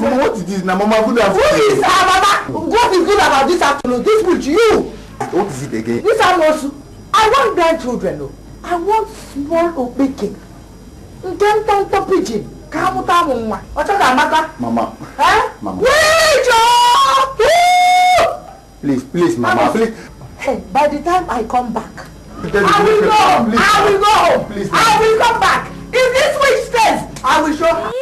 Mama, what is this now? Mama, good afternoon. Who is her mama? What is good about this afternoon? This with you. What is it again? This Amosu. I want grandchildren. No. I want small opeke. Nkentonto pigeon. Kamuta mwa. Ochoka amaka. Mama. Eh? Mama. Wait, oh! Please, please, Mama, please. Hey, by the time I come back, I will go. Please, I will go. Please, I will come back. If this witch stays, I will show her.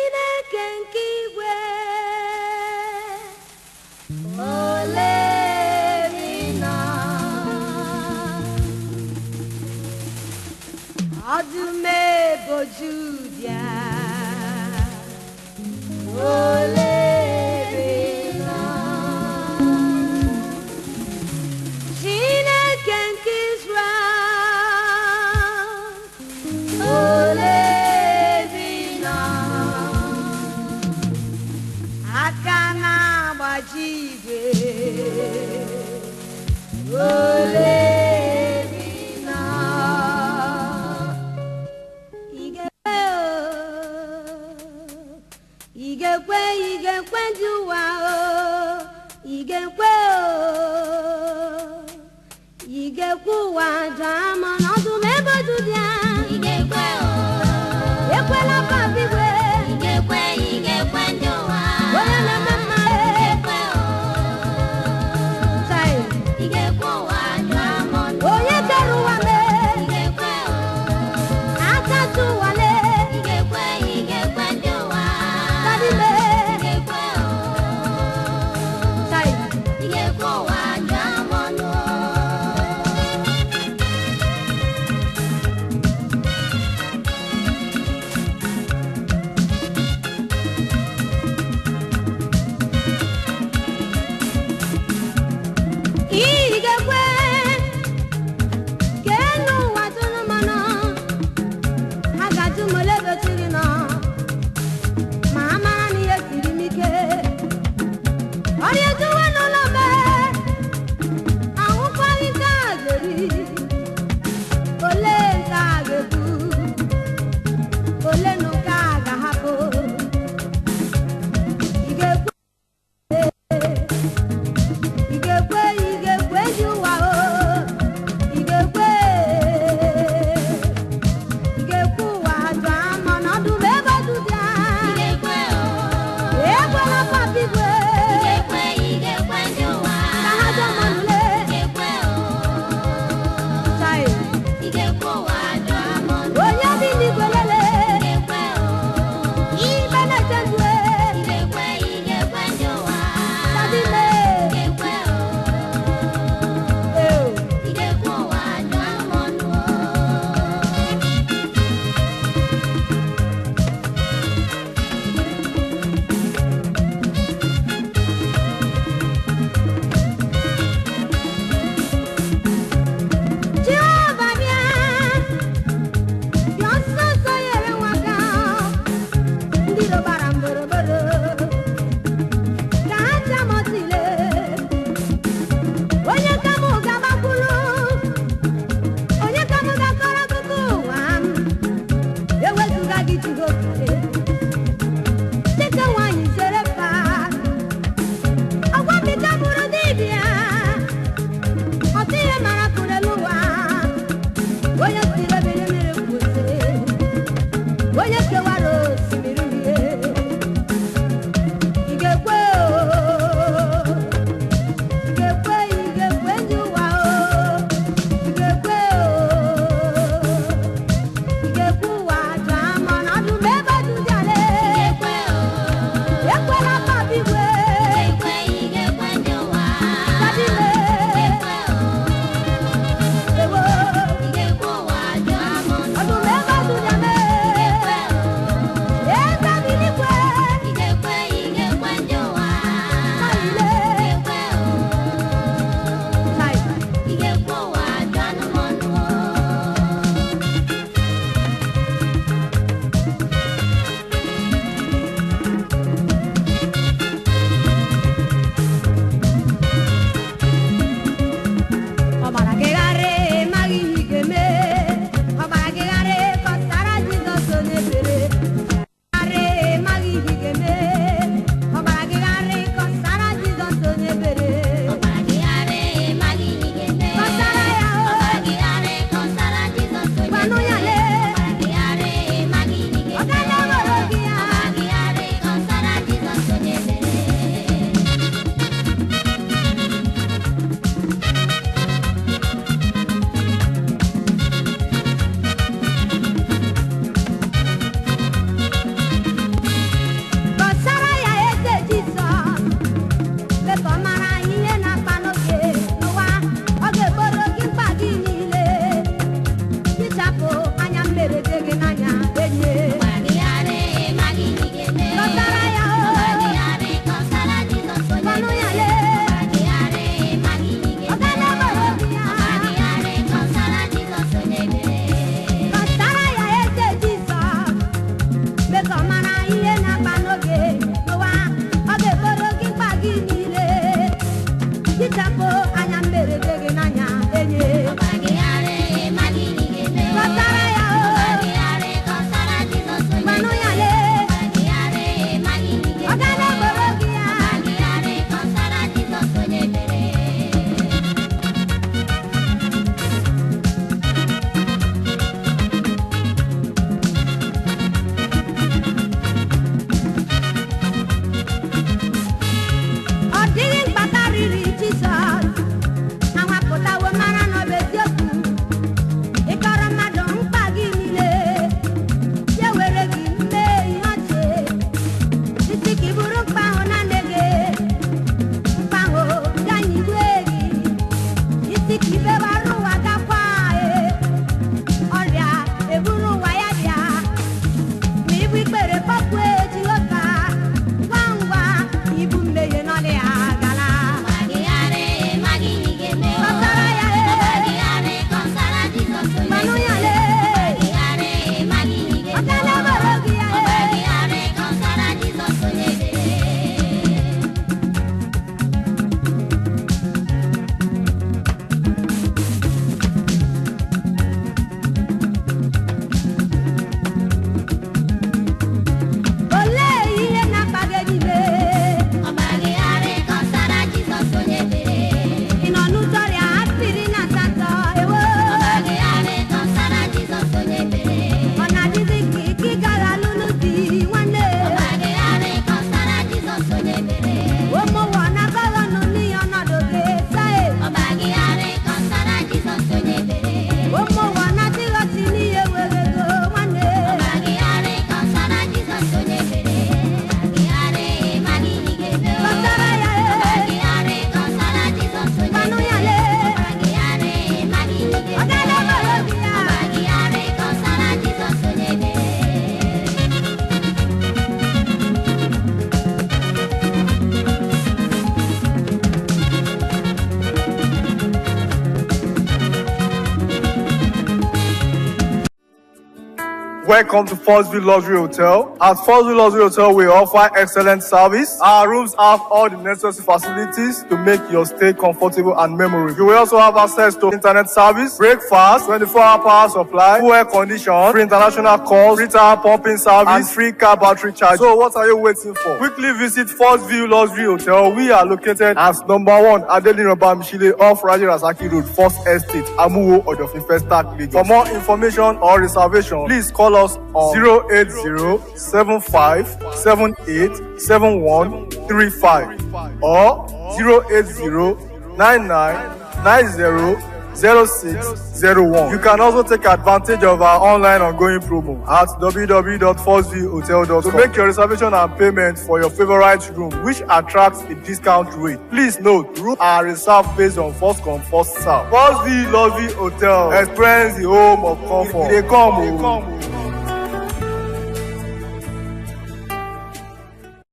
Welcome to Foxville Luxury Hotel. At Foxville Luxury Hotel, we offer excellent service. Our rooms have all the necessary facilities to make your stay comfortable and memorable. You will also have access to internet service, breakfast, 24-hour power supply, full air condition, free international calls, free tire pumping service, and free car battery charge. So what are you waiting for? Quickly visit Foxville Luxury Hotel. We are located at number 1 Adelino Bamishile off Raji Rasaki Road, First Estate, Amuwo, Odofin Festac, Lagos. For more information or reservation, please call us on 080-7578-7135 or 080-9990-0601. You can also take advantage of our online ongoing promo at www.4zhotel.com to make your reservation and payment for your favorite room, which attracts a discount rate. Please note, rooms are reserved based on first come, first serve. First Luxury Hotel, experience the home of comfort. They come, oh.